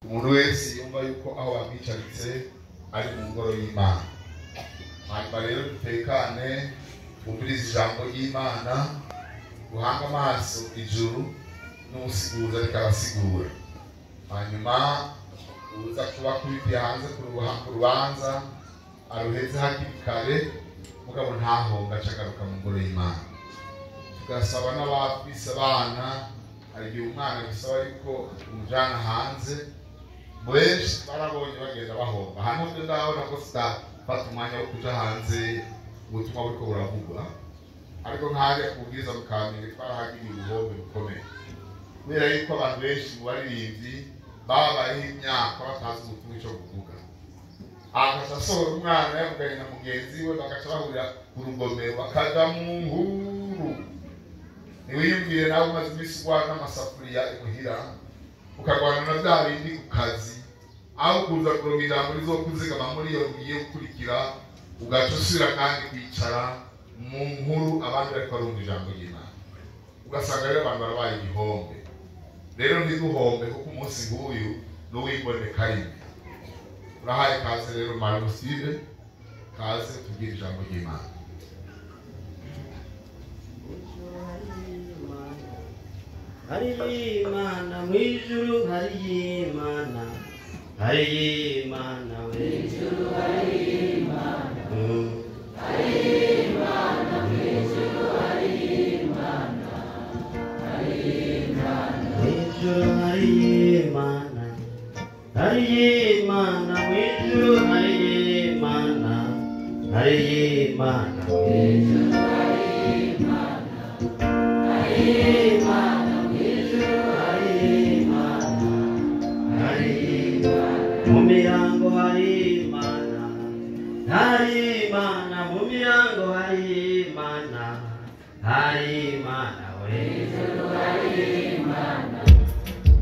Umuntu wese yumva yuko aho bamwicaritse ari mu ngoro y'Imana. Hanyuma rero dutekane, twumvirize ijambo ry'Imana, duhange amaso ijuru n'usiguza ariko arasigura. Hanyuma uza kuba kubitiye hanze ku rubanza aruheze hakiri kare, mugabo ntahombe aca agaruka mu ngoro y'Imana. Tugasaba n'abafise abana, hari igihe umwana bisaba yuko umujana hanze, benshi barabonye bagenda bahomba. Hano byo ndabona ko sitafata umwanya wo kuja hanze ubutumwa buriko buravugwa, ariko nk'ahajya kubwiriza mu Kamenge twarahagiriye ubuhombe bukomeye, kubera yuko abantu benshi mu baririmbyi babayeho imyaka batazi ubutumwa ico buvuga. Agaca asohora umwana yavuganye na mugenzi we, bagaca bahurira ku rugomero bakaja mu nkuru. Ntiwiyumvire nawe umaze iminsi urwana n'amasafuriya imuhira, ukarwana na bya bindi ku kazi, aho kuza kuronka ijambo rizokuzigama muri iyo ugiye gukurikira, ugaca usubira kandi kwicara mu nkuru abandi bariko barumva ijambo ry'Imana. Ugasanga rero abantu barabaye igihombe. Rero ntiduhombe, kuko umunsi nk'uyu n'uw'imboneka rimwe. Urahaye kaze rero Mwarimu Steve, kaze tubwire ijambo ry'Imana. Hari Imana mw'ijuru, hari Imana, hari Imana mw'ijuru, hari Imana, hari Imana mw'ijuru, hari Imana, hari Imana mw'ijuru, hari Imana, hari Imana mw'ijuru, hari Imana, hari Imana mw'ijuru, hari Imana, hari Imana. Mu mirango hari Imana, hari Imana, mu mirango hari Imana, hari Imana mw'ijuru, hari Imana,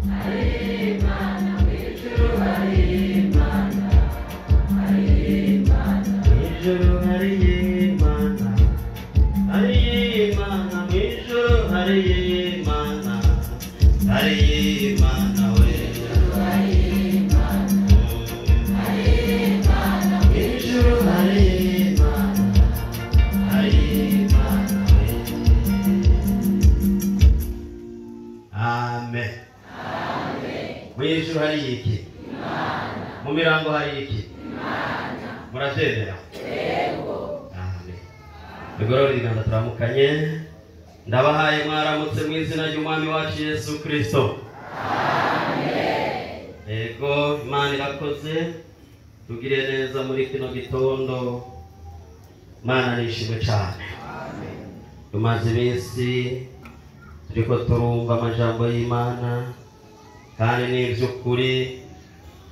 hari Imana mw'ijuru, hari Imana, hari Imana mw'ijuru, hari Imana, hari Imana mw'ijuru, hari Imana, hari Imana mw'ijuru, hari Amen. Mw'ijuru hari iki? Mu mirango hari iki? Muravyemera? Amen. Tugorore ibiganza turamukanye. Ndabahaye mwaramutse mu izina ry'Umwami wacu Yesu Kristo. Amen. Ego, Imana irakoze, tugire neza muri kino gitondo. Imana nishimwe cyane. Tumaze iminsi turiko turumva amajambo y'Imana, kandi n'ivy'ukuri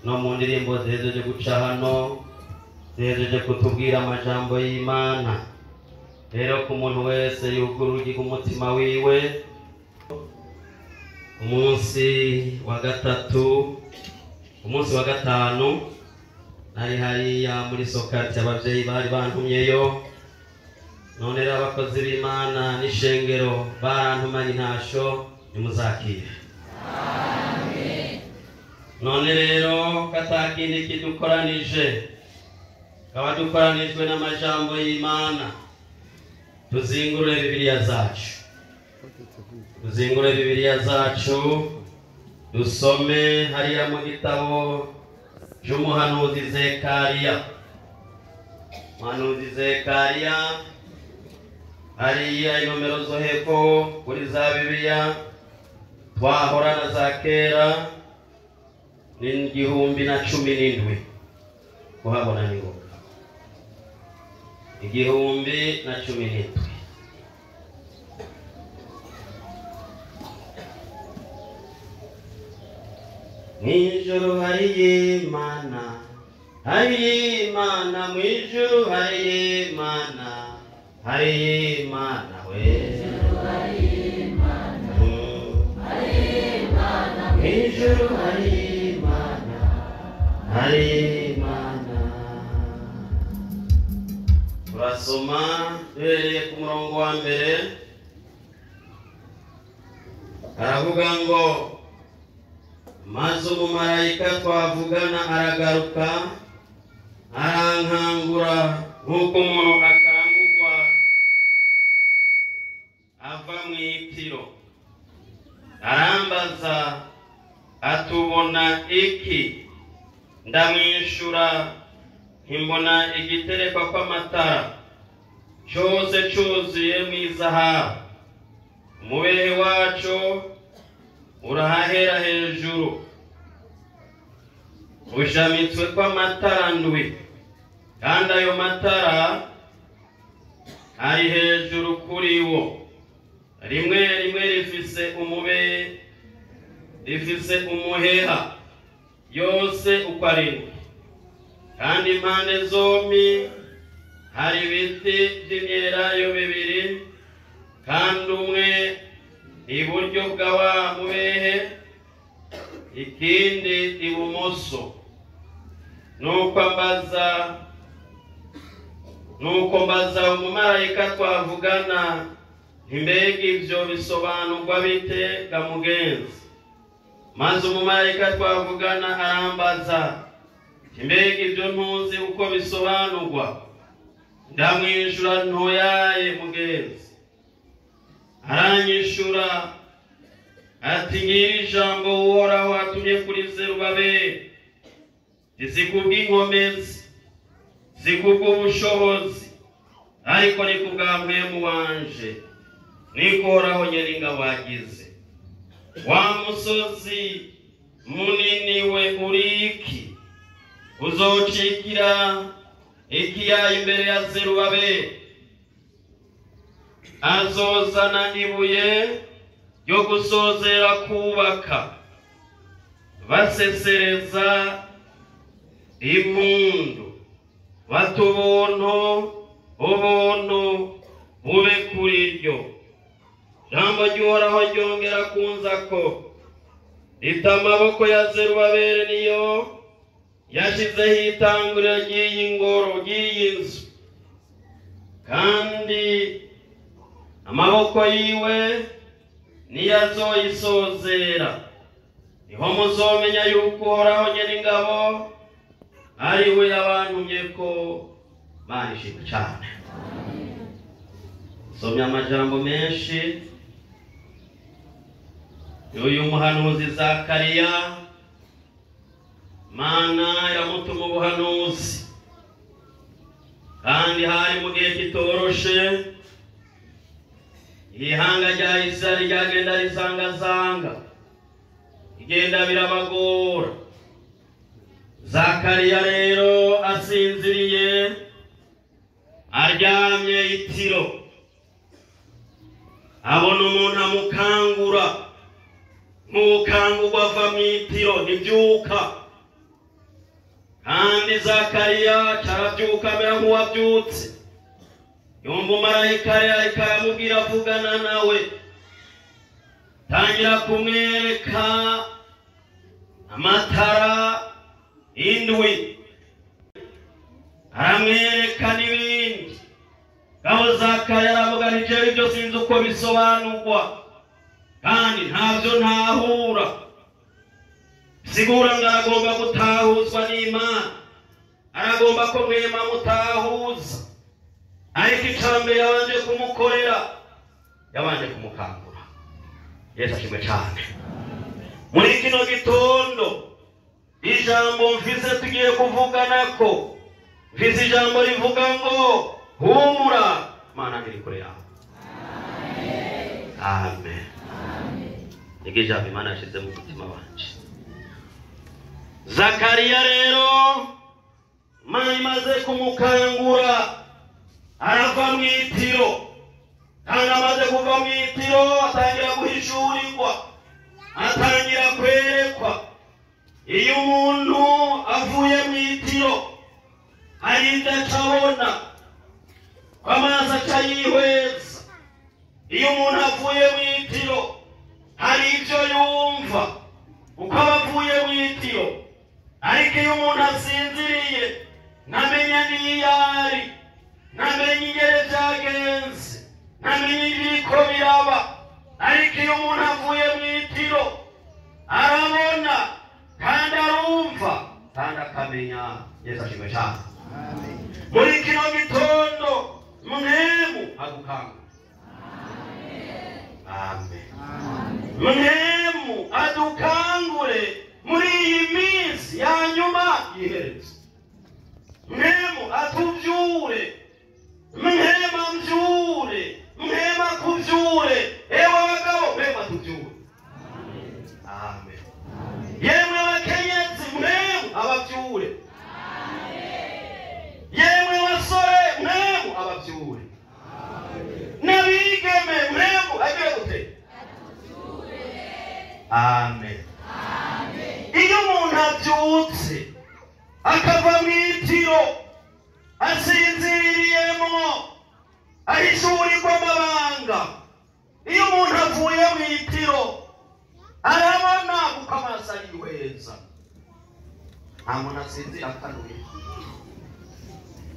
no mu ndirimbo zihejeje guca hano zihejeje kutubwira amajambo y'Imana. Rero ku muntu wese yugurura umutima wiwe, umunsi wa gatatu, umunsi wa gatanu nari hariya muri Sokati, abavyeyi bari bantumyeyo. None rero abakozi b'Imana n'ishengero barantumanye intasho, nimuzakire. Amen. None rero katakindi kidukoranije, kaba dukoranijwe n'amajambo y'Imana, tuzingurure Bibiliya zacu, tuzingurure Bibiliya zacu, dusome hariya mu gitabo c'umuhanuzi Zekariya. Umuhanuzi Zekariya, hariya inomero zo hepfo kuri za Bibiliya twahorana za kera ni 1017. Kuhabona ni ngombwa. 1017. Mw'ijuru hari Imana, hari Imana, mw'ijuru hari Imana, hari Imana we. Mw'ijuru hari Imana, hari Imana. Turasoma duhereye ku murongo wa mbere, aravuga ngo Maze umumarayika twavugana aragaruka arankangura nk'uko umuntu akangurwa ava mu itiro. Arambaza atubona iki? Ndamwishura ntimbona igiterekwa kw'amatara cyose cyuzuye mu izahabu, umubehe waco urahahera hejuru, ushamitswe kw'amatara ndwi, kandi ayo matara ari hejuru kuri wo, rimwe rimwe rifise umubehe, rifise umuheha, yose uko ari ndwi. Kandi impande zombi hari ibiti by'imyelayo bibiri, kandi umwe iburyo bwa wa mubehe, ikindi ibumoso. Nuko mbaza umumarayika twavugana nti mbega ibyo bisobanurwa bite ga mugenzi? Maze umumarayika twavugana arambaza nti mbega ibyo ntuzi uko bisobanurwa? Ndamwishura ntoyaye mugenzi. Aranyishura ati ngiri ijambo Uhoraho atumye kuri Zerubabeli, si kubw'inkomezi, si kubw'ubushobozi, ariko ni kubwa mpwemu wanje, niko Uhoraho Nyiringabo agize. Wa musozi munini we uri iki? Uzocikira ikiyaya imbere ya Zerubabeli. Azozana ibuye ryo gusozera kubaka, basesereza impundu, bata ubuntu, ubuntu bube kuri ryo. Jambo ry'Uhoraho ryongera kunzako rita amaboko ya Zerubabeli niyo yashizeho itanguriro ry'iyi ngoro, ry'iyi nzu, kandi amaboko yiwe niyo azoyisozera. Niho muzomenya yuko Uhoraho Nyiringabo ari we yabantumye ko. Mana ishimwe cane. Somye amajambo menshi y'uyu muhanuzi Zakariya. Mana iramutuma ubuhanuzi, kandi hari mu gihe kitoroshe. Ihanga rya Isirayeli ryagenda risangazanga, igenda birabagora. Zakariya rero asinziriye, aryamye itiro, abona umuntu amukangura nk'ukangurwa ava mu itiro, ntibyuka. Kandi Zakariya carabyuka amera nk'uwabyutse, yumva umumarayika ariko aramubwira, avugana nawe, tangira kumwereka amatara indwi, aramwereka n'ibindi. Ngabo Zakariya aravuga nti jewe ibyo sinzi uko bisobanurwa, kandi ntabyo ntahura. Sigura ngo aragomba gutahuzwa n'Imana, aragomba ko mwema mutahuza. Ariko icambere yabanje kumukorera, yabanje kumukangura. Yesu ashimwe cane. Muri kino gitondo ijambo mfise tugiye kuvuganako, mfise ijambo rivuga ngo humura, Mana iri kure yawe. Amen. Niryo ijambo Imana yashize mu mutima wanje. Zakariya rero Imana imaze kumukangura arava mu itiro, kandi amaze kuva mu itiro atangira guhishurirwa, atangira kwerekwa. Iyo umuntu avuye mu itiro hari ibyo acabona, amaso aca yihweza. Iyo umuntu avuye mu itiro hari ibyo yumva uko aba avuye mu itiro. Ariko iyo umuntu asinziriye ntamenya n'iyo ari, ntamenya ingere byagenze, ntamenya ibiriko biraba. Ariko iyo umuntu avuye mu itiro arabona. kandi arumva kandi akamenya. Yesu ashimwe cyane. Muri kino gitondo mwemu agukangura. Amen. Mwemu adukangure muri iyi minsi ya nyuma y'iherezo. Mwemu atuvyure, mwema mvyure, mwema kuvyure. Ewe abagabo, mwema tuvyure. Amen. Yemwe abakenyezi, mwemu abavyure. Yemwe basore, mwemu abavyure. N'abigeme, mwemu agire gute? Amen. Iyo umuntu avyutse akava mw'itiro asinziriyemwo, ahishurirwa amabanga. Iyo umuntu avuye mw'itiro arabona kuko amaso arihweza. Nta muntu asinzira akanuye.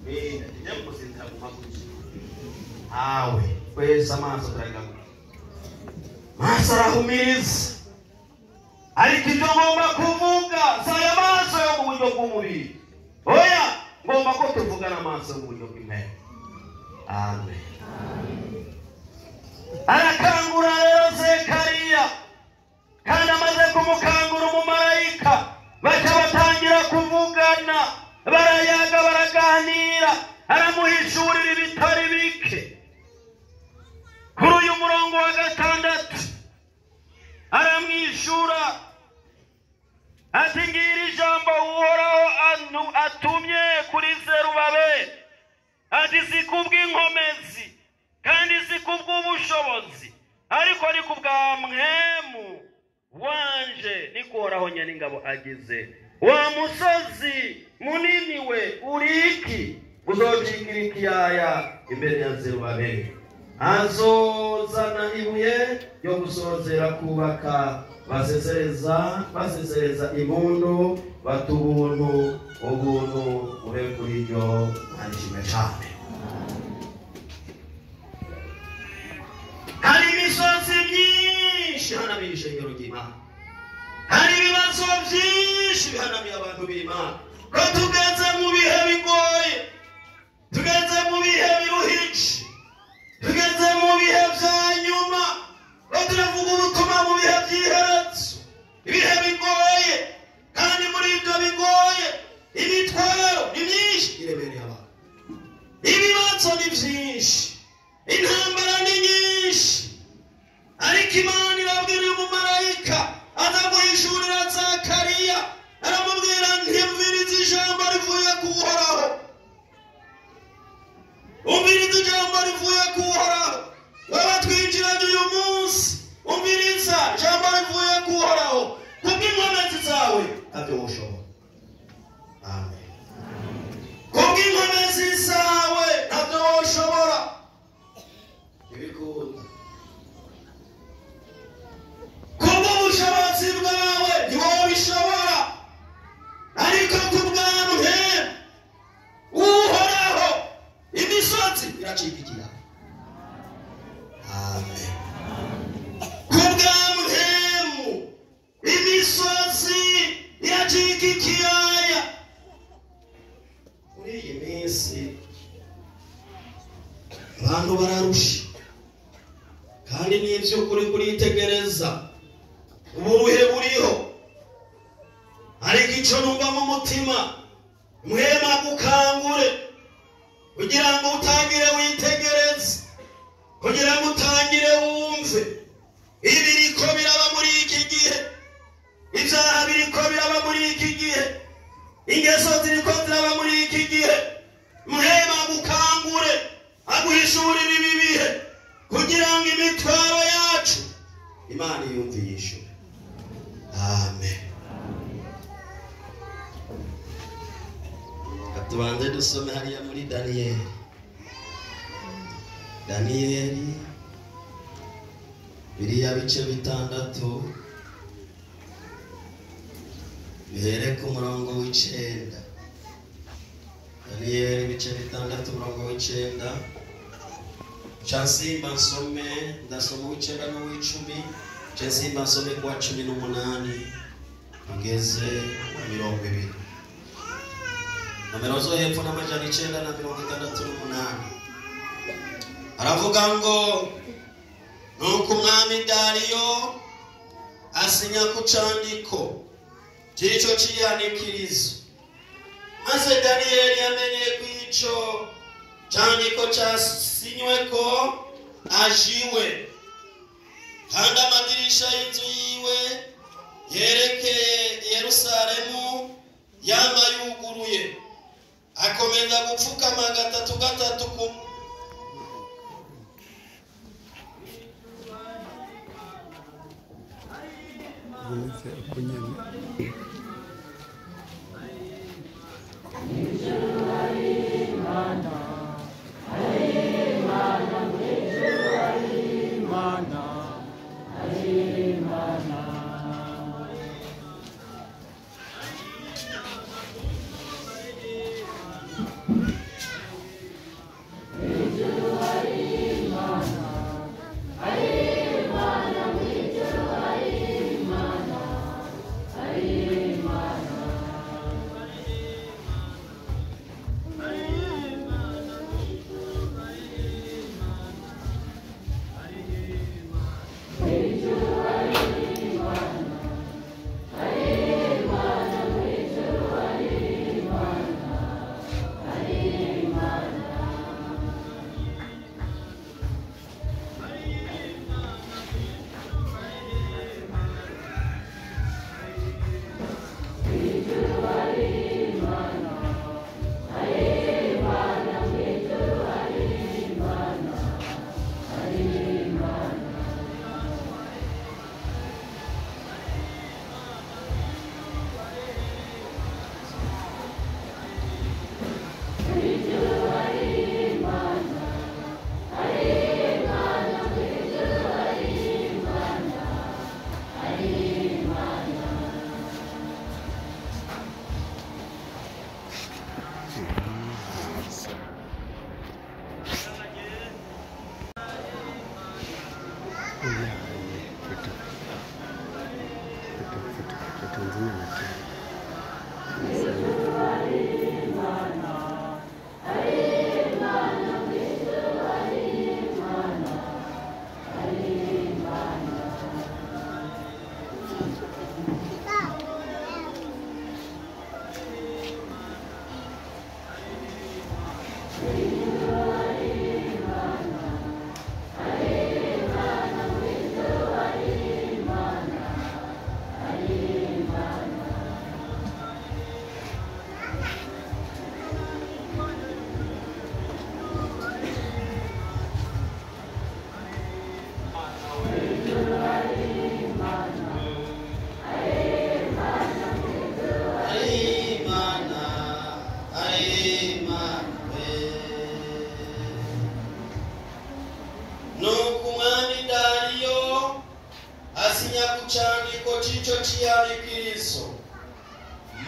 Njye gusinzira mu maguru awe kweza amaso turagira maso arahumiriza. Ariko ibyo ngomba kuvuga si aya maso yo mu buryo bw'umubiri, oya, ngomba ko tuvugana amaso yo mu buryo bw'impehe. Amen. Arakangura rero Zekariya, kandi amaze kumukangura umumarayika baca batangira kuvugana, barayaga, baraganira, aramuhishurira ibitari bike. Kuri uyu murongo wa 6 aramwishura ati: ngira ijambo Uhoraho atumye kuri Zerubabeli, ati si kubw'inkomezi kandi si kubw'ubushobozi, ariko ni kubwa mwemu wanje, niko Uhoraho Nyeningabo agize. Wa musozi munini we uriki uzocikira ikiyaya imbere ya Zerubabeli, azozana ibuye ryo gusozera kubaka, basezereza impundu, batubuntu ubuntu bube kuri ryo. Manishimwe cyane. Hari imisozi myinshi ihanamiye ishengero ry'Imana, hari ibibazo byinshi bihanamiye abantu b'Imana. Ko tugeze mu bihe bigoye, tugeze mu bihe biruhije, tugeze mu bihe bya nyuma, ko turavuga ubutumwa mu bihe by'iherezo, ibihe bigoye. Kandi muri ibyo bigoye imitwaro ni myinshi iremereye abantu, ibibazo ni byinshi, intambara ni nyinshi. Ariko Imana irabwira uyu mumarayika aza guhishurira Zakariya, aramubwira ntimvirize ijambo rivuye ku Uhoraho, umviriza ijambo rivuye ku Uhoraho. Waba twinjiranye uyu munsi, umviriza ijambo rivuye ku Uhoraho, kubw'inkomezi zawe ntabyo woshobora. Amen. Kubw'inkomezi zawe ntabyo woshobora, ntibikunda. Kubw'ubushobozi bwawe ntiwobishobora, ariko kubwa mwemu Uhoraho imisozi iracika ikiyaya. Amen. Kubwa mwemu imisozi iracika ikiyaya. Muri iyi minsi abantu bararusha, kandi n'ivy'ukuri kuritegereza uburuhe buriho. Ariko ico numva mu mutima, mwema gukangure kugira ngo utangire witegereze, kugira ngo utangire wumve ibiriko biraba muri iki gihe, ibyaha biriko biraba muri iki gihe, ingeso ziriko ziraba muri iki gihe. Mwema gukangure aguhishurire ibi bihe, kugira ngo imitwaro yacu Imana yumve yishure. Amen. Tubanze dusome hariya muri Daniyeli. Daniyeli biriya bice 6 bihere ku murongo w'9. Daniyeli ibice 6 umurongo w'9. Chansimba nsome, ndasoma w'9 n'uw'icumi, chansimba nsome kuwa 18. Ngeze 20. Nomero zo hepfo n'968. Aravuga ngo nuko umwami Dariyo asinya ku candiko cy'ico cihanikirizo, maze Daniyeli yamenye ko ico candiko casinyweko ajiwe, kandi amadirisha y'inzu yiwe yerekeye Yerusalemu yama yuguruye, akomeza gupfukama gatatu gatatu ku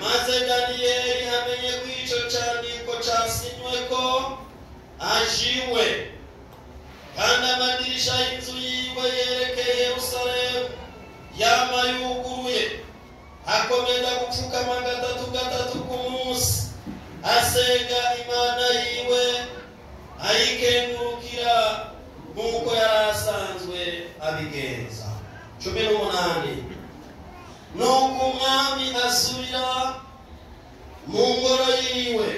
Maze Daniyeli amenye ko ico candiko casinyweko ajiwe, kandi amadirisha y'inzu yiwe yerekeye Yerusalemu yama yuguruye, akomeza gupfukama gatatu gatatu ku munsi, asenga Imana yiwe ayikengurukira nk'uko yari asanzwe abigenza. 18. Nuko umwami asubira mu ngoro yiwe,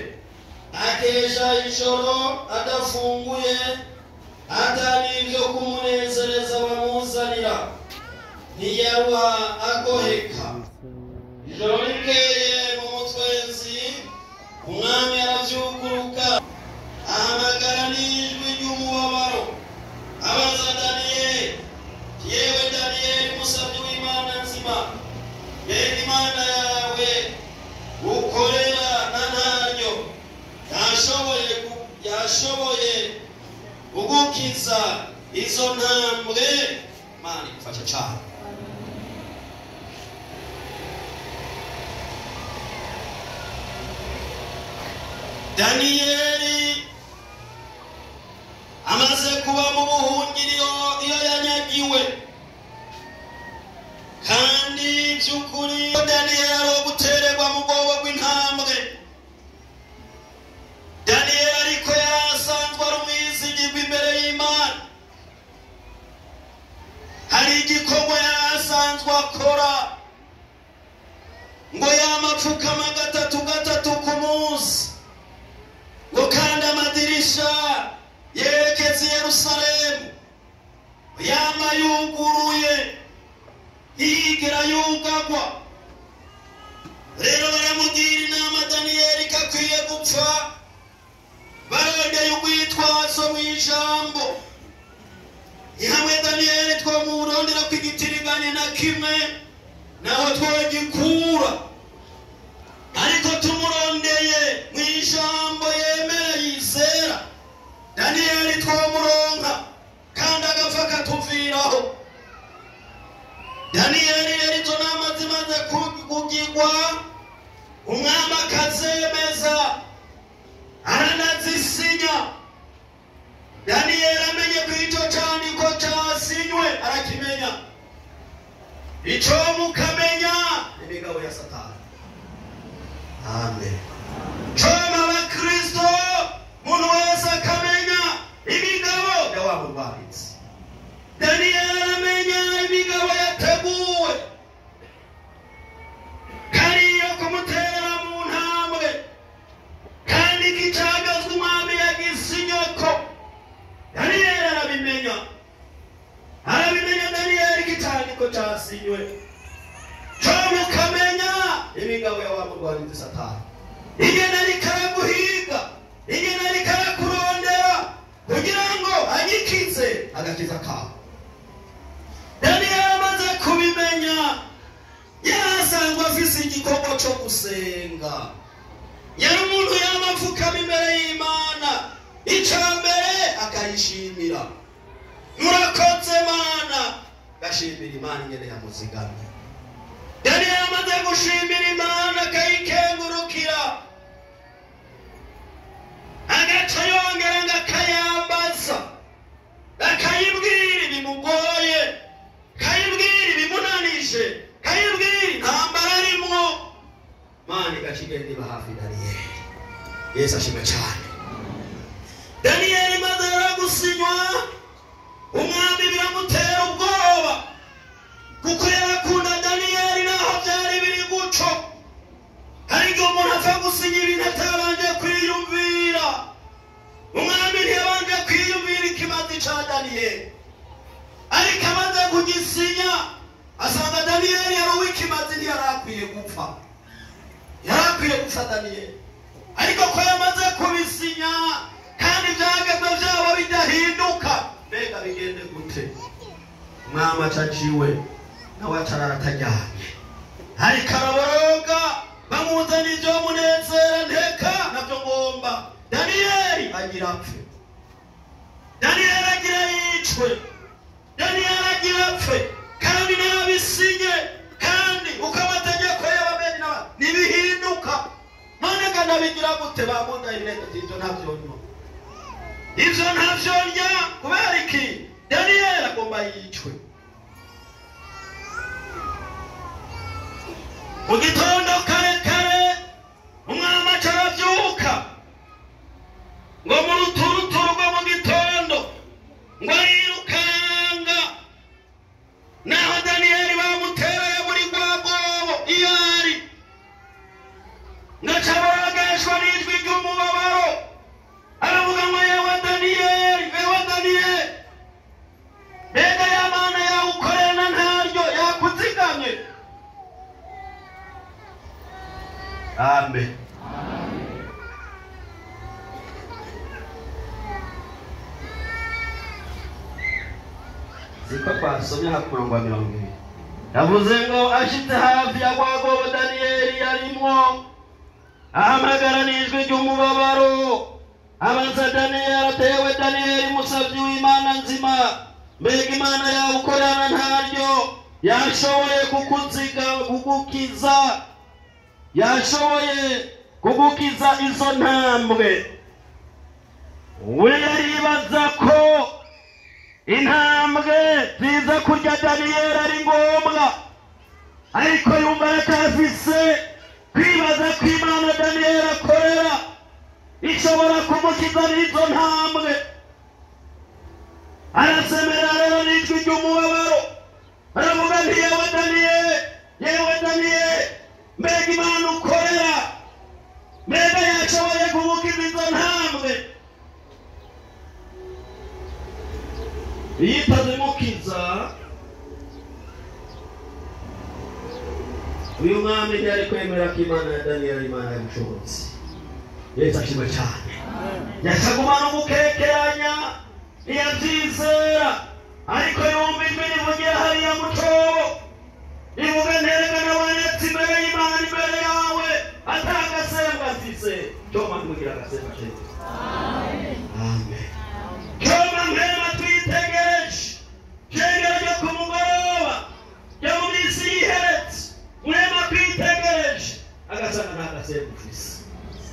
akesha ijoro adafunguye, atari ibyo kumunezereza bamuzanira, ntiyaruha agoheka. Ijoro rikeye mu mutwenzi, umwami aravyuguruka, ahamagara n'ijwi ry'umubabaro, abaza Daniyeli, yewe Daniyeli musabyi w'Imana nzima, mbega Imana yawe ukorera na ntaryo yashoboye kugukiza izo ntambwe? Imana igufashe cane. Daniyeli amaze kuba mu buhungiro iyo yanyagiwe, kandi By'ukuri Daniyeli ari uwo gutererwa mu bwobo bw'intambwe. Daniyeli ariko yari asanzwe ari umwizigirwa imbere y'Imana. Hari igikorwa yari asanzwe akora, ngo yamapfukama gatatu gatatu ku munsi, ngo kandi amadirisha yerekeza i Yerusalemu yama yuguruye, ntiyigera yugagwa. Rero baramugira inama Daniyeli ko akwiye gupfa, barondeye urwitwazo mu ijambo. Ihamwe Daniyeli twomurondera ko igitiriganya na kimwe naho twogikura, ariko tumurondeye mu ijambo yemera yizera, Daniyeli twomuronka kandi agapfa akatuviraho. Daniyeli rero izo nama zimaze kugirwa, umwami akazemeza aranazisinya. Daniyeli amenye ko icyo cyandiko cyasinywe arakimenya. Icyo mukamenya imigabo ya Satani. Amen. Coma abakristo, umuntu wese akamenya imigabo ya wa murwaritsi. Daniyeli aramenya imigabo yateguwe kariyo kumuterera mu ntambwe, kandi kicagazwe umwami yagisinyeko. Daniyeli arabimenya, arabimenya Daniyeli ikitandiko cyasinywe. Coma ukamenya imigabo ya wa murwaritsi Satani. Ingene ariko araguhiga, ingene ariko arakurondera kugira ngo anyikize agakiza kawe. Daniyeli amaze kubimenya, yarasanzwe afise igikorwa cyo gusenga. Yari umuntu yamapfukama imbere y'Imana, icya mbere akayishimira. Murakoze Mana, gashimira Imana ingene yamuzigamye. Daniyeli amaze gushimira Imana akayikengurukira, agaca yongera ngo akayambaza, akayibwira ibimugoye, kayibwira ibimunanije, kayibwira intambara arimwo. Mana igaca igenda iba hafi Daniyeli. Yesu ashimwe cyane. Daniyeli maze rero gusinywa, umwami biramutera ubwoba, kuko yarakunda Daniyeli naho byari biri guco. Hari igihe umuntu apfa gusinya ibintu atabanje kwiyumvira. Umwami ntiyabanje kwiyumvira ikimazi ca Daniyeli, ariko amaze kugisinya asanga Daniyeli yari uw'ikimazi, ntiyari akwiye gupfa. Yari akwiye gupfa Daniyeli, ariko ko yamaze kubisinya kandi ibyagezwe byabo bidahinduka, mbega bigende gute? Umwami acaciwe nawe acarara ataryamye, ariko araboroga, bamuzana ibyo munezera nteka nabyo ngomba. Daniyeli agira apfe, Daniyeli agira yicwe, Daniyeli agira apfe, kandi nabisinye, kandi uko amategeko y'Abamedi ntibihinduka. None ga nabigira gute? Bamundaye ibirenge ati ibyo ntabyo nywa, ibyo ntabyo ndya. Kubera iki? Daniyeli agomba yicwe. Mu gitondo kare kare umwami aca arabyuka, ngo mu ruturuturu rwo mu gitondo ngo arirukanga naho Daniyeli bamutereye muri rwa rwobo iyo ari, ngaca barageshwa n'ijwi ry'umubabaro. Aravuga ngo yewe Daniyeli, yewe Daniyeli, mbega ya Mana yawe ukorera ntaryo yakuzigamye? Amen. Siko twasomye hafi umurongo wa 20. Yavuze ngo ashitse hafi ya rwa rwobo Daniyeli yarimwo, ahamagara n'ijwi ry'umubabaro, abaza Daniyeli atewe Daniyeli musavyi w'Imana nzima, mbega Imana yawe ukorana ntaryo yashoboye kukuziga kugukiza, yashoboye kugukiza izo ntambwe. We yaribaza ko intambwe ziza kurya Daniyeli ari ngombwa, Ariko yumva aracyafise kwibaza ko Imana Daniyeli akorera ishobora kumukiza n'izo ntambwe. Arasemera rero n'ijwi ry'umubabaro, aravuga nti yewe Daniyeli, yewe Daniyeli, mbega Imana ukorera, mbega yashoboye kumukiza izo ntambwe. Iyo itazimukiza uyu mwami ntiyari kwemera ko Imana ya Daniyeli ari Imana y'ubushobozi. Yesu ashimwe cyane. Yacagumana umukekeranya, ntiyabyizera, ariko yumva ijwi rivugira hariya mu cobo, rivuga nterega nabonetse imbere y'Imana imbere yawe atagasembwa mfise. Coma ntimugira agasemba ceza. Amen. Coma mpema twitegereje shengero ryo ku mugoroba ryo mu minsi y'iheretse, mwema twitegereje agasanga nta gasemba ufise,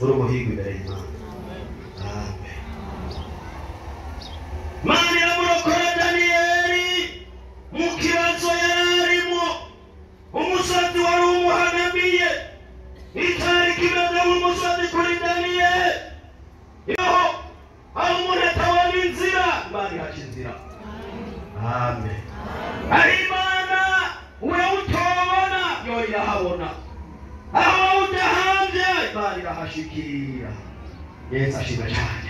uri umuhigo imbere y'Imana. Amen. Imana iramurokora Daniyeli mu kibazo yari arimo. Umusozi wari umuhanamiye, icyari kimeze nk'umusozi kuri Daniyeli. Aho umuntu atabona inzira, Imana ihaca inzira. Amen. Aho Imana wewe utobona, yo irahabona. Aho udahambye, Imana irahashikira. Yesu ashimwe cyane.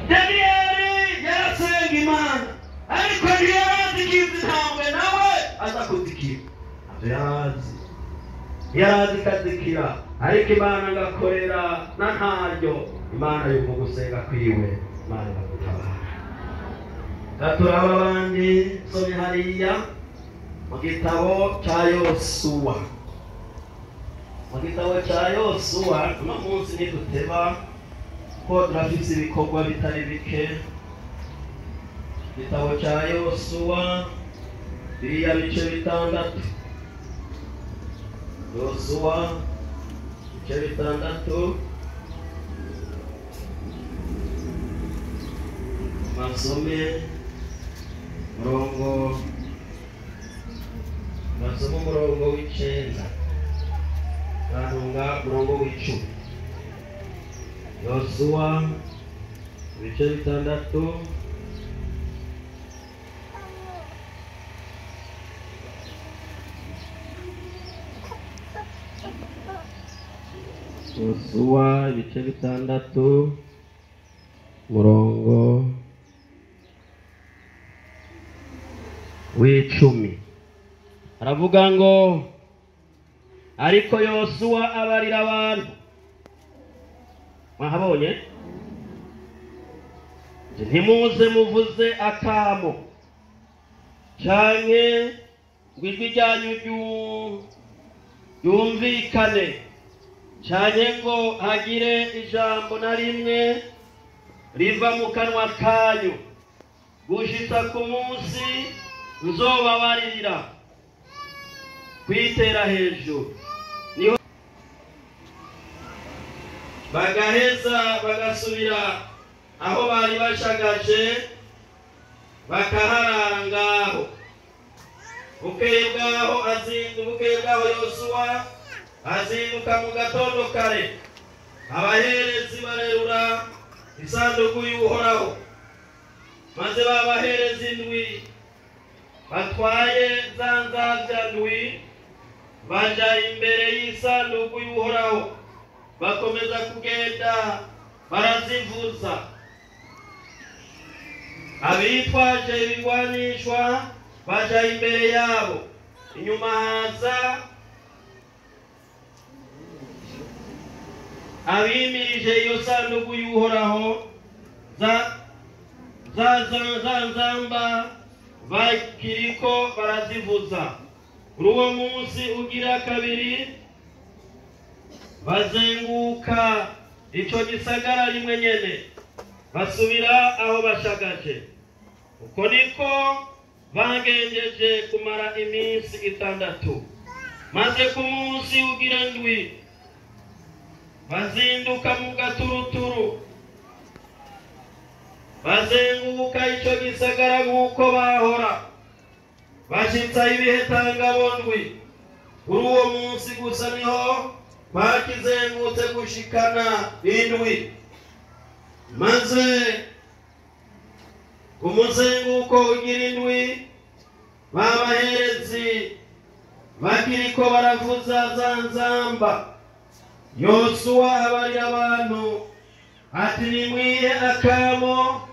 Daniyeli yarasenga Imana, ariko ntiyarazi ko izi ntambwe nawe aza kuzikira. Ntabyo yarazi, yarazi ikazikira, ariko Imana ngakorera na ntaryo. Imana yumva gusenga kwiwe, Imana iragutabara. Turaba abandi somye hariya mu gitabo cya Yosuwa. Mu gitabo cya Yosuwa uno munsi ntiduteba ko turafise ibikorwa bitari bike. Igitabo cya Yosuwa biriya bice 6. Yosuwa ibice 6, masome murongo, masome umurongo w'9 kanunga murongo w'10. Yosuwa ibice 6. Yosuwa ibice 6 murongo w'10. Aravuga ngo ariko Yosuwa abarira abantu. Mwahabonye? Ntimuze muvuze akamo canke ngo ijwi ryanyu ryumvikane, canke ngo hagire ijambo na rimwe riva mu kanwa kanyu, gushitsa ku munsi nzobabarira kwitera hejuru. Niho bagaheza bagasubira aho bari bashagaje, bakaharara ngaho. Bukeye bwaho Yosuwa azinduka mu gatondo kare, abaherezi barerura isanduku y'Uhoraho, maze babahereza indwi batwaye za nzabya ndwi, baja imbere y'isanduku y'Uhoraho, bakomeza kugenda barazivuza. Abitwaje ibigwanishwa baja imbere yabo, inyuma haza abimirije iyo sanduku y'Uhoraho, za nzamba bakiriko barazivuza. Kuri uwo munsi ugira kabiri bazenguka ico gisagara rimwe nyene, basubira aho bashagaje. Uko niko bagenjeje kumara iminsi 6. Maze ku munsi ugira ndwi bazinduka mu gaturuturu, bazenguka ico gisagara nk'uko bahora, bashitsa ibihe tangabondwi. Kuri uwo munsi gusa niho bakizengutse gushikana indwi. Maze ku muzenguko ugira indwi, babaherezi bakiriko baravuza za nzamba, Yosuwa abarira abantu ati: "Nimwihe akamo,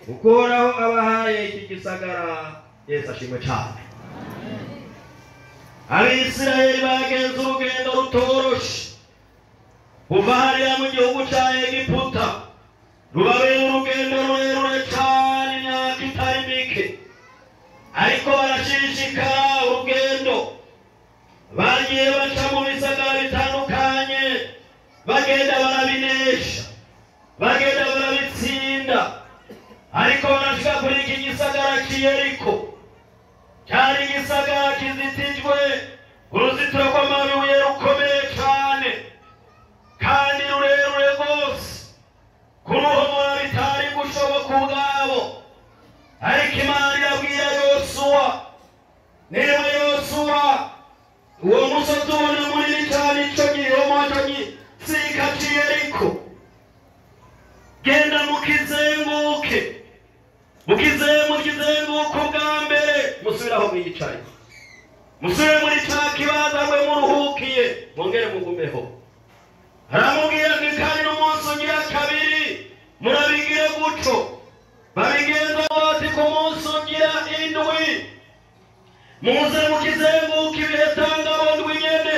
Uhoraho abahaye iki gisagara." Yesu ashimwe cyane. Abisirayeli bagenze urugendo rutoroshe kuva hariya mu gihugu cya Egiputa, rubabera urugendo rurerure cyane, imyaka itari mike, ariko barashishikara urugendo. Bagiye baca mu bisagara bitandukanye, bagenda barabinesha, bagenda barabitsinda, ariko barashika kuri iki gisagara cy'Yeriko. Cyari igisagara kizitijwe uruzitiro rw'amabuye rukomeye cyane kandi rurerure rwose, kuruhomora bitari gushoboka ubwabo. Ariko Imana irabwira Yosuwa: "Niba Yosuwa, uwo musozi ubona munini cyane, ico gihoma cyo gisika cy'Yeriko, genda mukizenguke, mukizenguke ubwa mbere, musubire aho mwicaye, musubire muri ca kibanza mwe muruhukiye, mwongere mugumeho." Aramubwira ngo: "Kandi n'umunsi ugira kabiri murabigire gutyo." Babigenza bati: "Ku munsi ugira indwi muze mukizenguka ibihe tangabo ndwi nyene,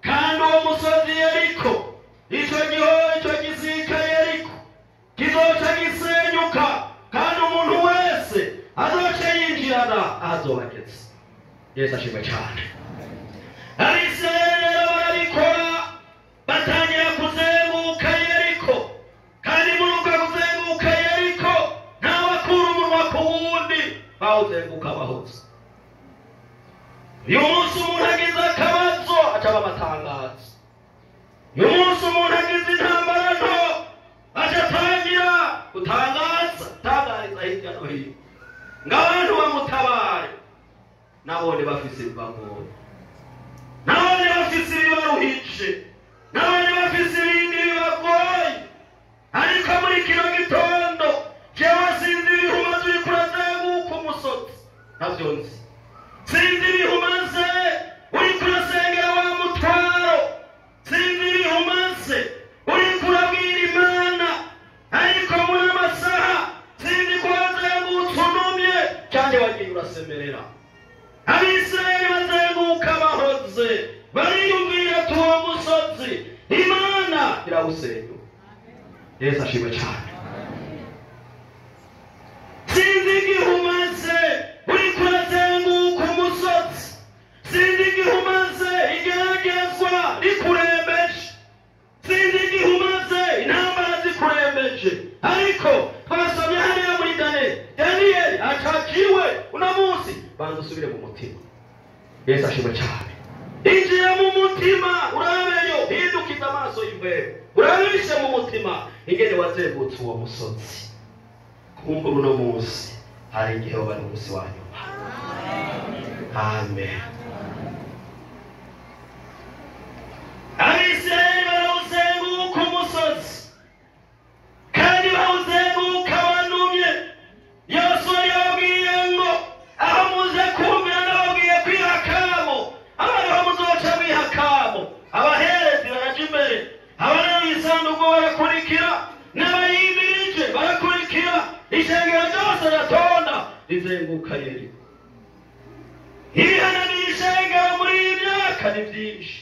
kandi uwo musozi Yeriko, ico gihoro, ico gisika Yeriko kizoca gisenyuka, kandi umuntu wese azoca yinjirana aho azoba ageze." Yesu ashimwe cyane. Abisirayeli rero barabikora, batangira kuzenguka Yeriko, kandi muri uko kuzenguka Yeriko ntawakura umunwa ku wundi, bawuzenguka bahoze. Uyu munsi umuntu agize akabazo acaba amatangazo, uyu munsi umuntu agize intambara nto aca atangira gutangaza, tangariza hirya no hino ngo abantu bamutabare. Nabone bafise ibibagoye, nabone bafise ibibaruhije, nabone bafise ibindi bibagoye. Ariko muri kino gitondo jewe sinzi ibihe umaze uriko urazenguka umusozi, ntavyo nzi. Sinzi ibihe umaze uriko urasengera wa mutwaro, sinzi ibihe umaze uriko urabwira Imana, ariko muri amasaha sinzi ko wazengutse unumye cyangwa wagiye urasemerera. Abisirayeli bazenguka bahoze, bariyumvira ati: "Uwo musozi Imana irawusenyuka." Yesu ashimwe cyane. Sinzi igihe umaze uriko urazenguka umusozi, sinzi igihe umaze igeragezwa rikurembeje, sinzi igihe umaze intambara zikurembeje, ariko twasomye hariya muri Daniyeli, Daniyeli acaciwe. Uno munsi banza usubire mu mutima. Yesu ashimwe cyane. Injira mu mutima urabeyo, hindukiza amaso y'imbere, urabishe mu mutima ingene wazengutse uwo musozi. Kumbura uno munsi hari igihe waba ari umunsi wa nyuma. Amen. Abisirayeli barawuzenguka umusozi, kandi bawuzenguka banumye. Yosuwa yababwiye ngo: "Aho muze kumvira ndababwiye kwiha akamo, abariho muzoca mwiha akamo." Abaherezi baraja imbere, abareba isanduku barakurikira, n'abayimirije barakurikira, ishengero ryose riratonda rizenguka Yeriko. Ibihananiye ishengero muri iyi myaka ni byinshi,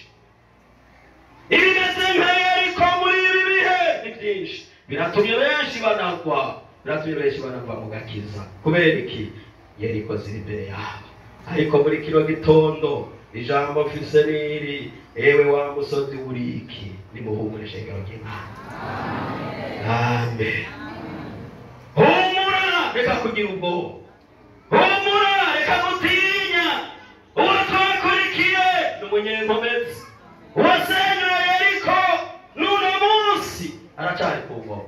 ibimeze nka Yeriko muri ibi bihe ni byinshi, biratumye benshi banagwa, biratumye benshi banava mu gakiza. Kubera iki? Yeriko ziri imbere yabo. Ariko muri kino gitondo ijambo mfise niri: ewe wa musozi uriki, nimuhumure, ishengero ry'Imana. Amen. Humura, reka kugira ubwoba. Humura, reka gutinya. Uwo twakurikiye ni umunyenkomezi, uwasenyuye Yeriko n'uno munsi aracari ku ngoma.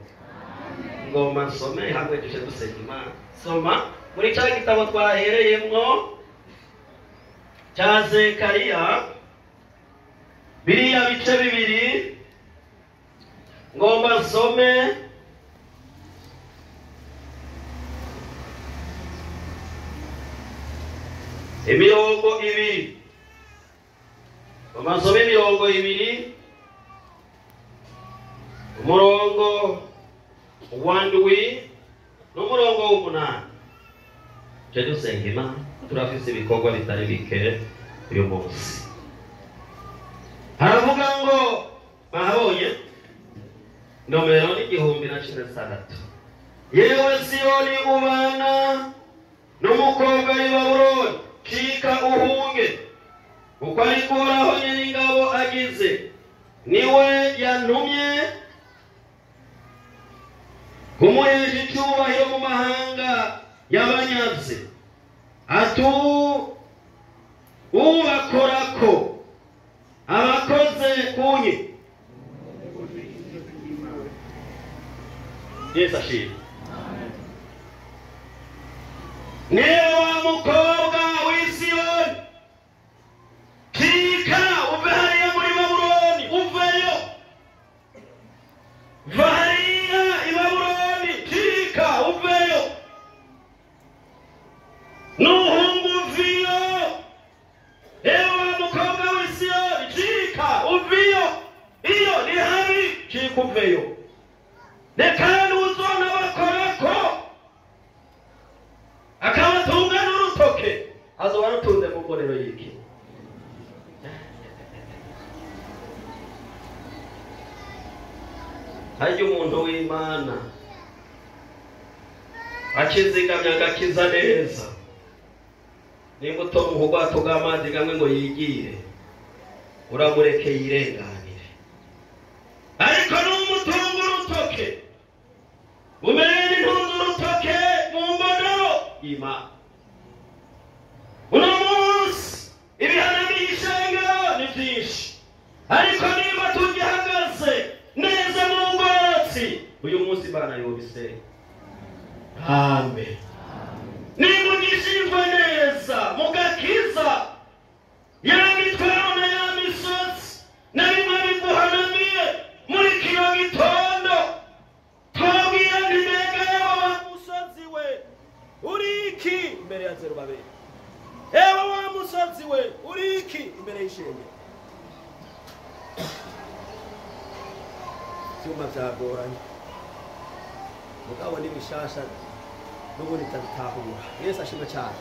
Ngoma nsome hamwe duje dusenga Imana. Soma muri ca gitabo twahereyemwo cya Zekariya. Biriya bice bibiri ngomba nsome imirongo ibiri. Ngomba nsome imirongo ibiri, umurongo wa 7 n'umurongo w'8. Je dusenga Imana, turafise ibikorwa bitari bike uyu munsi. Haravuga ngo bahabonye nomero ni 1016. Yewe Siyoni ubana n'umukobwa w'i Babuloni, cika uhunge, kuko ariko Uhoraho Nyeningabo agize, niwe yantumye kumuhesha icyubahiro mu mahanga y'abanyazi, atu ubakorako abakoze kunye. Yesu ashimwe. Niwe wa mukobwa w'i Siyoni, kika uve hariya muri Babuloni, uveyo, va hariya i Babuloni, kika uveyo, nuhungu uviyo. Ewe wa mukobwa w'i Siyoni, kika uviyo, iyo ni habi, kika uveyo. Reka uzona bakorako akabatunga n'urutoke, azoba arutunze mu mbonero y'iki. Harya umuntu w'Imana akizigamya agakiza neza, nimba utomuha ubwato bw'amazi kamwe ngo yigire, uramureke yirenganire. Ariko n'umutunga urutoke, umerere n'intunze urutoke mu mbonero y'Imana. Uno munsi ibihano by'ishengero ni byinshi, ariko niba tugihagaze neza mu ngororotsi, uyu munsi Imana yobise. Amen. Niba ugishijwe neza mugakiza, ya mitwaro na ya misozi na bimwe biguhanamiye muri kino gitondo, twabwira nti mbega yewe wa musozi we uri iki imbere ya Zerubabeli? Ewe wa musozi we uri iki imbere y'ishengero? Ivyuma vyagoranye, mugabo ni bishasha n'ubundi tabitahura. Yesu ashimwe cyane.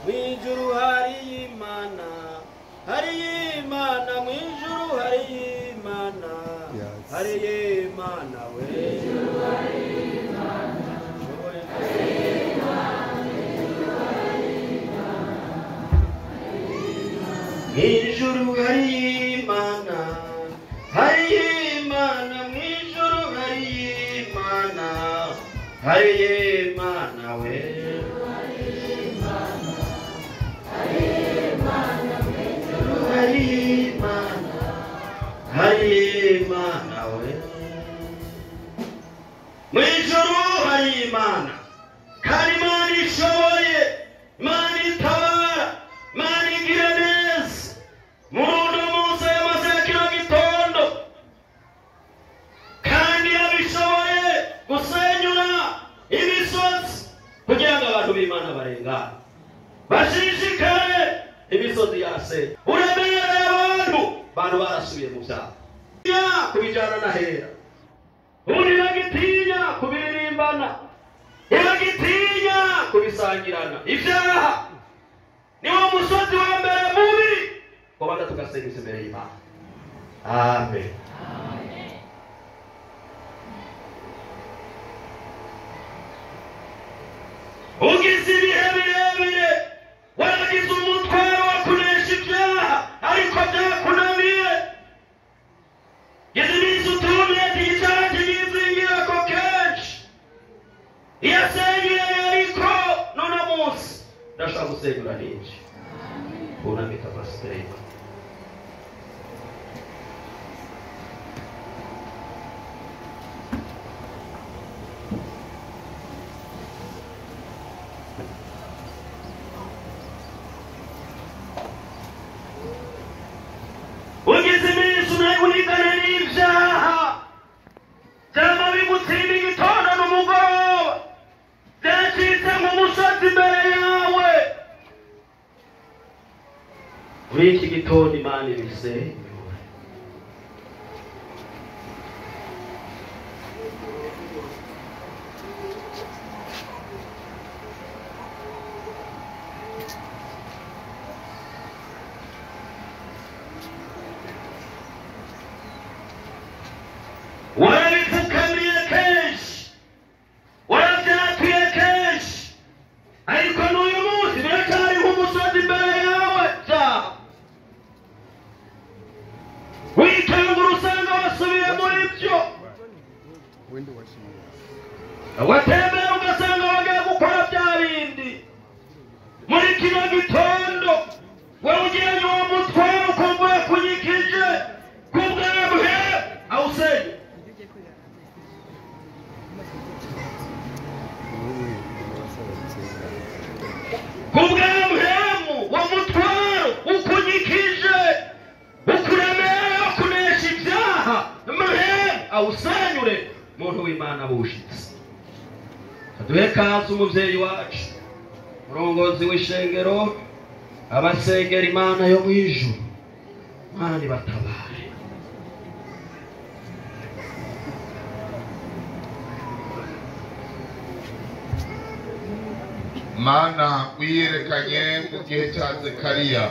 Mw'ijuru hari Imana, hari Imana, mw'ijuru hari Imana, hari Imana we. Mw'ijuru hari Imana, hari Imana, mw'ijuru hari Imana, hari Imana we. Hari Imana, hari Imana we. Mw'ijuru hari Imana, kandi Imana ishoboye, Imana itabara, Imana igira neza. Muri uno munsi y'amasaha ya kino gitondo, kandi yabishoboye gusenyura imisozi kugira ngo abantu b'Imana barengane, bashishikare. Imisozi yase uremereye abantu, bantu barasubiye mu byabo kubijyana na hera. Ubu ntibagitinya kubiririmbana, ntibagitinya kubisangirana ibyaha. Niwo musozi wa mbere mubi kubanza tugasenga imbere y'Imana. Amen. Ugize ibihe birebire waragize umutwaro wo kunesha ibyaha, ariko byakunaniye. Gize iminsi utumye icyaha kiyizingirako kenshi. Iyo asenyeye ariko n'uno munsi ndashaka gusenyura n'inshi. Kunamika pasiteri. Ugize nk'umusozi imbere yawe. Muri iki gitondo Imana ibisenyure. Warabipfukamiye kenshi, warabyatuye kenshi, ariko n'uyu munsi biracyari nk'umusozi imbere yawe. Byaha wikangura usanga wasubiye muri byo, watembera ugasanga wagiye gukora bya bindi. Muri kino gitondo wowe ugiranye uwo mutwaro ukumva urakunyikije kubwabwe awusenye. Kubw'amuhemu wa mutwaro ukunyikije ukuremera kunesha ibyaha, muhemu awusenyure. Muntu w'Imana bushitse, aduhe kaze umuvyeyi wacu, murongozi w'ishengero, abasengera Imana yo mw'ijuru, Imana ibatabare. Mana wiyerekanye mu gihe cya Zekariya,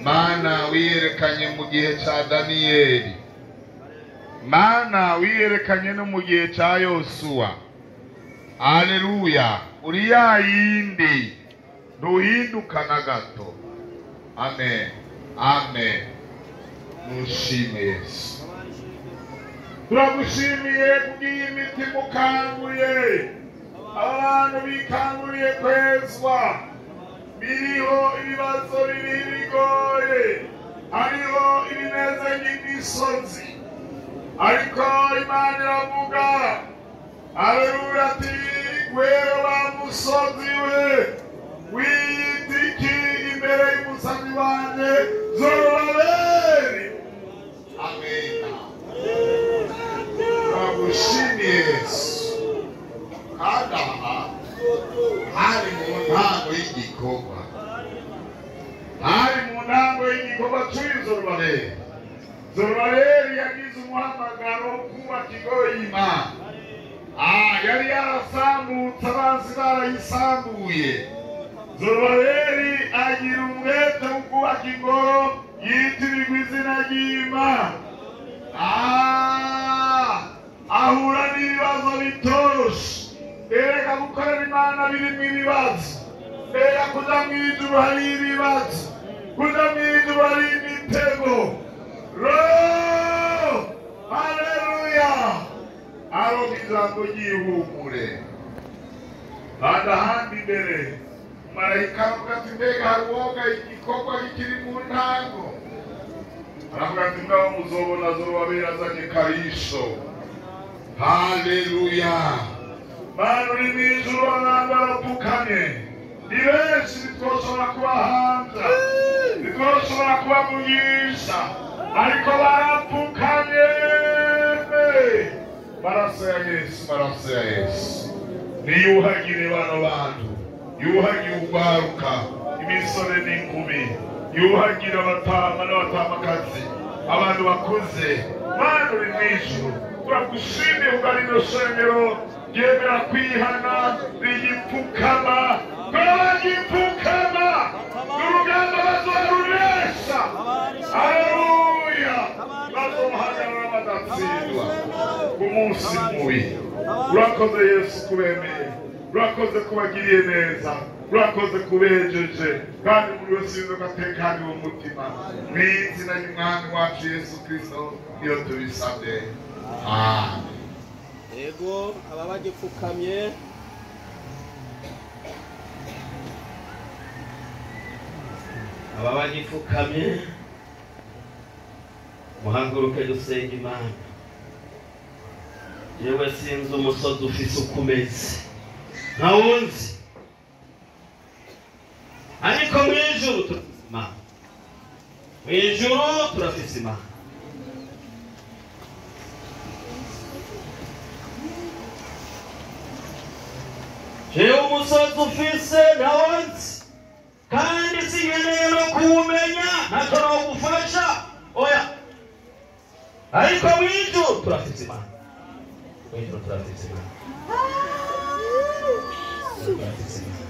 Mana wiyerekanye mu gihe cya Daniyeli, Mana wiyerekanye no mu gihe cya Yosuwa. Haleluya, uri ya yindi ntuhinduka na gato. Amen, amen. Nushime Yesu, turagushimiye kubw'iyi mitima ukanguye. Abantu bikanguriye kwezwa, biriho ibibazo biriho ibigoye, hariho ibimeze nk'imisozi, ariko Imana iravuga, haleluya, ati wewe wa musozi we wiyitiki imbere y'umusozi wanjye Zorobabeli. Amen. Turagushimiye Yesu. Kandi aha hari mu ntango y'igikorwa, hari mu ntango y'igikorwa cy'uyu Zorobabeli. Zorobabeli yagize umuhamagaro wo kubaka ingoro y'Imana. Yari yarasambutse, abanzi barayisambuye. Zorobabeli agira umwete wo kubaka ingoro yitirirwa izina ry'Imana. Ahura n'ibibazo bitoroshe. Erega gukorera Imana birimo ibibazo, erega kuja mw'ijuru hari ibibazo, kuja mw'ijuru hari imitego. Haleluya, aronka ijambo ry'ihumure. Kandi ahandi imbere marayika aravuga ati mbega hari uwoga igikorwa kikiri mu ntango? Aravuga ati mugabo muzobona Zorobabeli azanye karisho. Haleluya. Mana uri mw'ijuru, abantu barapfukamye, ni benshi, ntitwoshobora kubahanza, ntitwoshobora kubavugisha, ariko barapfukamye. Maraso ya Yesu, maraso ya Yesu niyuhagire bano bantu, yuhagire urwaruka, imisore n'inkumi, yuhagire abatama n'abatamakazi, abantu bakuze. Mana uri mw'ijuru, turagushimiye kubwa rino shengero ryemera kwihana, rigipfukama, turabagipfukama, n'urugamba bazorunesha. Haleluya, bazohagarara badatsindwa ku munsi mubi. Urakoze Yesu kubemeye, urakoze kubagiriye neza, urakoze kubejeje, kandi buri wese yumve atekaniwe umutima. Mu izina ry'Umwami wacu Yesu Kristo iyo tubisabye, amen. Ego aba bagipfukamye. Aba bagipfukamye, muhaguruke dusenga Imana. Yewe sinzi umusozi ufise uko umeze, ntawunzi, ariko mw'ijuru turafise Imana, mw'ijuru turafise Imana. Jewe Umusozi ufise ntawonzi kandi sinkeneye no kuwumenya, ntacyo nogufasha, oya. Ariko mw'ijuru turafise Imana, mw'ijuru turafise Imana, turafise Imana.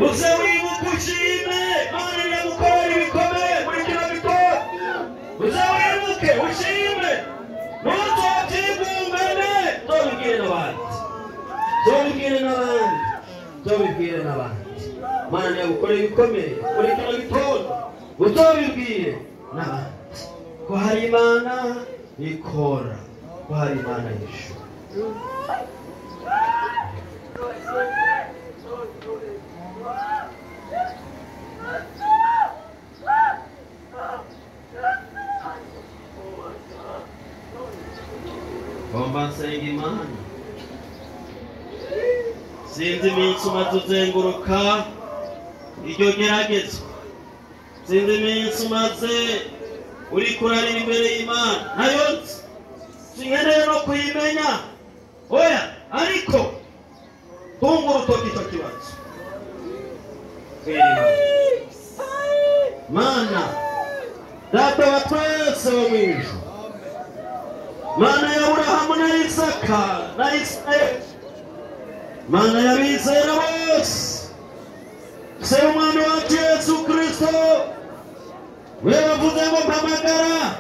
Uze wibuke ushime Imana iragukorera ibikomeye muri kino gitondo. Uze wibuke ushime, ntuzobyigungane, uzobibwire n'abandi, uzobibwire n'abandi, uzobibwire n'abandi. Imana iragukorera ibikomeye muri kino gitondo, uzobibwire n'abandi ko hari Imana ikora, ko hari Imana yishura. Ngomba nsenga Imana. Sinzi iminsi umaze uzenguruka iryo geragezwa, sinzi iminsi umaze uri kurarira imbere y'Imana, nayo nzi sinkeneye no kuyimenya, oya. Ariko tunga urutoki icyo kibazo. Mana Data wa twese wo mw'ijuru, Mana ya Aburahamu na Isaka na Isirayeli, Mana y'abizera bose, Se w'Umwami wacu Yesu Kristo, we wavuze ngo mpamagara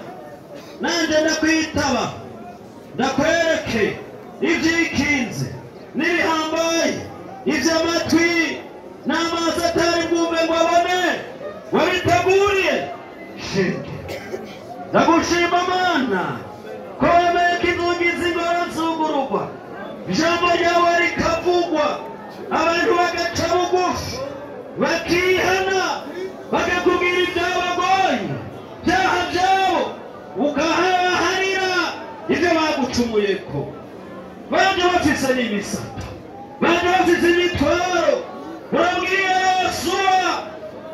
nanjye ndakwitaba, ndakwereke ibyikinze n'ibihambaye, iby'amatwi n'amaso atari bwumve ngo abone, wabiteguriye. Shenge ndagushima Mana ko wemeye ko inzugi z'ingoro zugururwa, ijambo ryawe rikavugwa, abantu bagaca bugufi bakihana, bakakubwira ibyabagoye, ibyaha byabo, ukahabaharira ibyo bagucumuyeko. Baje bafise n'imisata, baje bafise imitwaro. Urabwira Yosuwa,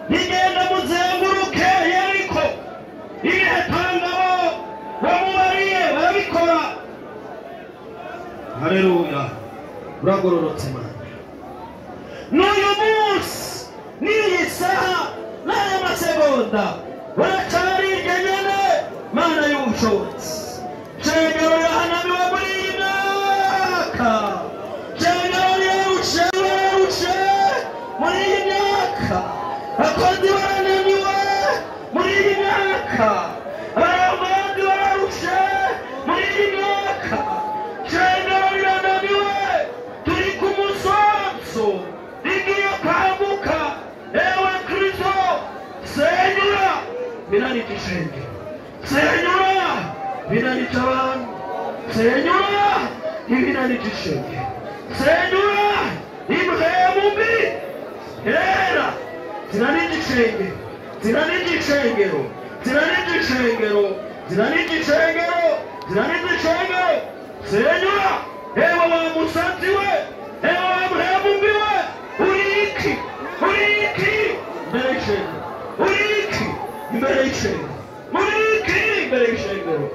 ntigenda muzenguruke Yeriko, ibihe tangabo bamubariye barabikora. Haleluya, uragororotse Mana. N'uyu munsi n'iyi saha n'aya masegonda uracari iryo nyene, Mana y'ubushobozi. Shengero rirahanamiwe muri iyi myaka, shengero rirarushe, rirarushe muri iyi myaka, abakozi barananiwe muri iyi myaka, abarongozi bararushe muri iyi myaka, shengero rirananiwe, turi ku musozo rigiye kwambuka. Ewe Kristo, senyura binanije ishengero, senyura binanije abantu, senyura ibinanije ishengero, senyura impwemu mbi hera zinanije ishengero, zinanije ishengero, zinanije ishengero, zinanije ishengero, zinanije ishengero. Senyura ewe wa musanzi we, ewe wa mpwemu mbi we, uri iki, uri iki imbere y'ishengero, uri iki imbere y'ishengero, uri iki imbere y'ishengero,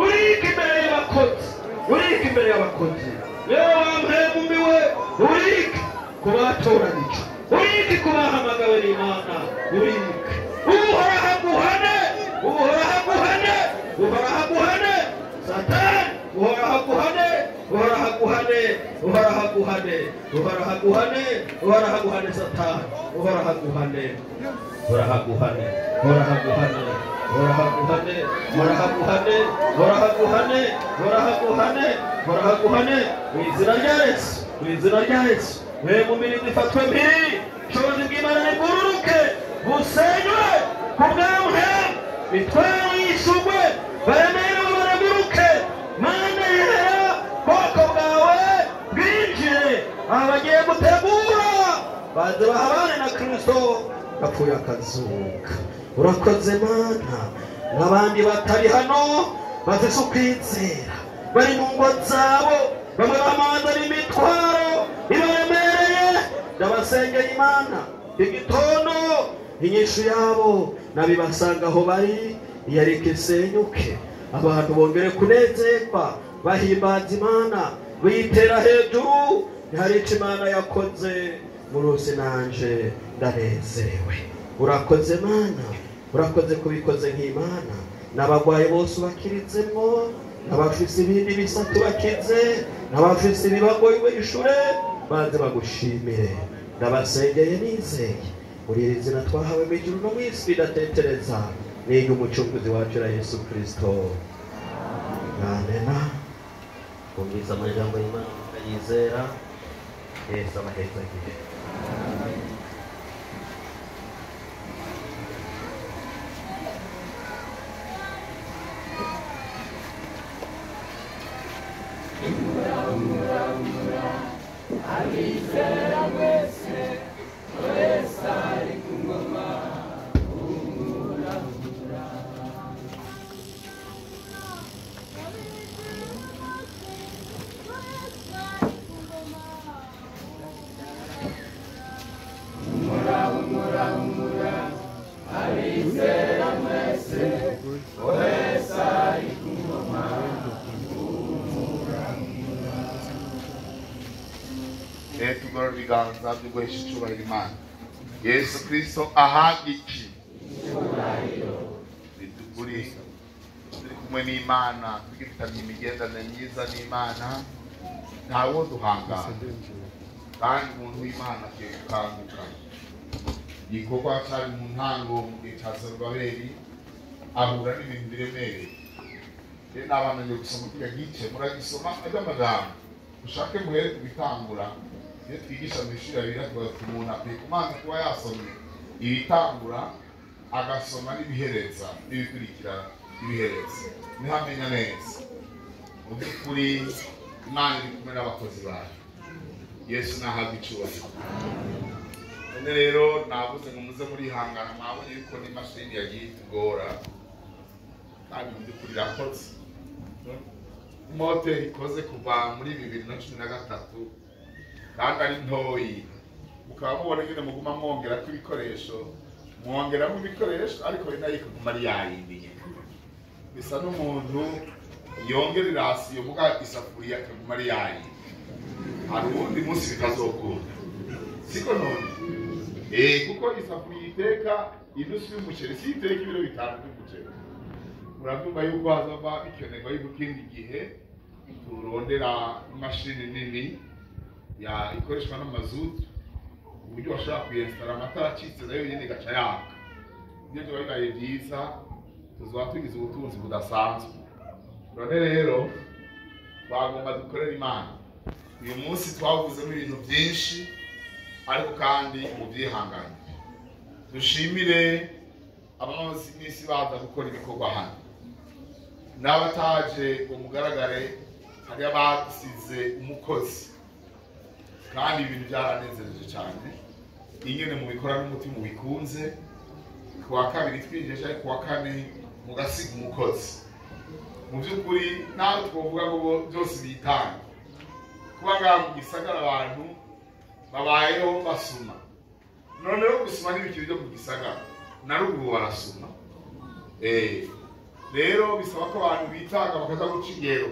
uri iki imbere y'abakozi, uri iki imbere y'abakozi. Ewe wa mpwemu mbi we, uri iki ku batoranije, uri iki ku bahamagawe n'Imana, uri iki. Uhoraho aguhane, Uhoraho aguhane, Uhoraho aguhane, Satani, Uhoraho aguhane, Uhoraho aguhane, Uhoraho aguhane, Uhoraho aguhane, Uhoraho aguhane, Satani, Uhoraho aguhane, Uhoraho aguhane, Uhoraho aguhane, Uhoraho aguhane, Uhoraho aguhane, Uhoraho aguhane, Uhoraho aguhane, Uhoraho aguhane, mu izina rya Yesu, mu izina rya Yesu. We mu mirimo ifatwe mpiri, ubushobozi bw'Imana nibururuke, busenywe ku bwamwe, mitwaro yishugwe, baremerewe baraguruke. Mana yera, bwoko bwawe bwinjire aha bagiye gutegura, baze bahabane na Kristo yapfuye akazuka. Urakoze Mana, n'abandi batari hano bafise ukwizera, bari mu ngo zabo, bamwe bamazana imitwaro ibaremereye. Ndabasengeye Imana, Igitondo inyishu yabo nabibasanga aho bari yareka isenyuke, abantu bongere kunezerwa bahimbaza Imana bitera hejuru. Hari ico Imana yakoze murusi nanje ndanezerewe. Urakoze Mana, urakoze kubikoze nk'Imana. N'abagwaye bose ubakirizemwo, n'abafise ibindi bisatu bakize, n'abafise ibibagoye ishure baze bagushimire. Ndabasengeye nizeye muri iri zina twahawe mu ijuru no mw'isi bidatetereza, ni umucunguzi wacu na Yesu Kristo. Amena. Kumvise amajambo y'Imana mukayizera, Yesu abahezagire. Tugorora ibiganza byo guhesha icyubahiro Imana. Yesu Kristo ahabwa iki? Turi kumwe n'Imana, tugifitanye imigenderanire myiza n'Imana, ntawo duhangana. Kandi umuntu w'Imana akwiye gukanguka. Igikorwa cyari mu ntango mu gihe cya Zerubabeli, ahura n'ibintu biremereye. Rero n'abana gusoma kiriya gice, muragisoma ajya amagambo ushake muhere kubitangura. Iyo twigisha mu ishuri abiri tuba umuntu akwiye kumanza kuba yasomye ibitangura, agasoma n'ibihereza n'ibikurikira ibihereza, niho amenya neza. Mu by'ukuri Imana iri kumwe n'abakozi bayo. Yesu nahabwa icyubahiro. None rero navuze ngo muze murihangana, mwabonye yuko n'imashini yagiye itugora, kandi mu by'ukuri irakoze. Moteri ikoze kuva muri 2013 kandi ari ntoyi, mukaba mubona nyine muguma mwongerako ibikoresho, mwongeramo ibikoresho ariko nayo ikaguma ari yayindi nyene. Bisa n'umuntu yongera irasiyo muga isafuriya akaguma ari yayindi. Hari uwundi munsi bitazokunda, siko none? Kuko isafuriya iteka inusu y'umuceri, si iteka ibiro 5 by'umuceri. Murabyumva yuko hazava bikenerwa yuko ikindi gihe turondera imashini nini ya ikoreshwa n'amazutu, uburyo bashobora kuyesitara amatara acitse nayo nyine igaca yaka. Ibyo biba bibaye byiza, tuzaba tugize ubutunzi budasanzwe. None rero twagomba dukorere Imana. Uyu munsi twavuzemo ibintu byinshi, ariko kandi mu byihangane dushimire abamaze iminsi baza gukora ibikorwa hano, n'abataje ngo mugaragare, hari abasize umukozi, kandi ibintu byaranezereje cyane. Ingene mubikora n'umutima ubikunze. Ku wa kabiri twijeje, ariko ku wa kane mugasiga umukozi. Mu by'ukuri nawe twovuga ngo byose bitanga kuba ngaha mu gisagara abantu babayeho basuma. Noneho gusuma n'ibikiri byo mu gisagara, na ruguru barasuma. Rero bisaba ko abantu bitanga bakaza guca ingero.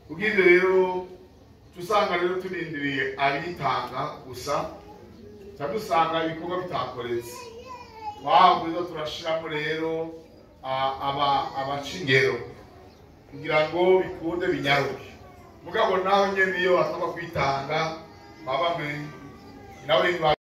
Ubwize rero tusanga rero turindiriye abitanga gusa, dusanga ibikorwa bitakoretse. Twahaguriza turashiramo rero abaca ingero kugira ngo bikunde binyaruke. Mugabo naho nyene iyo basaba kwitanga baba nawe.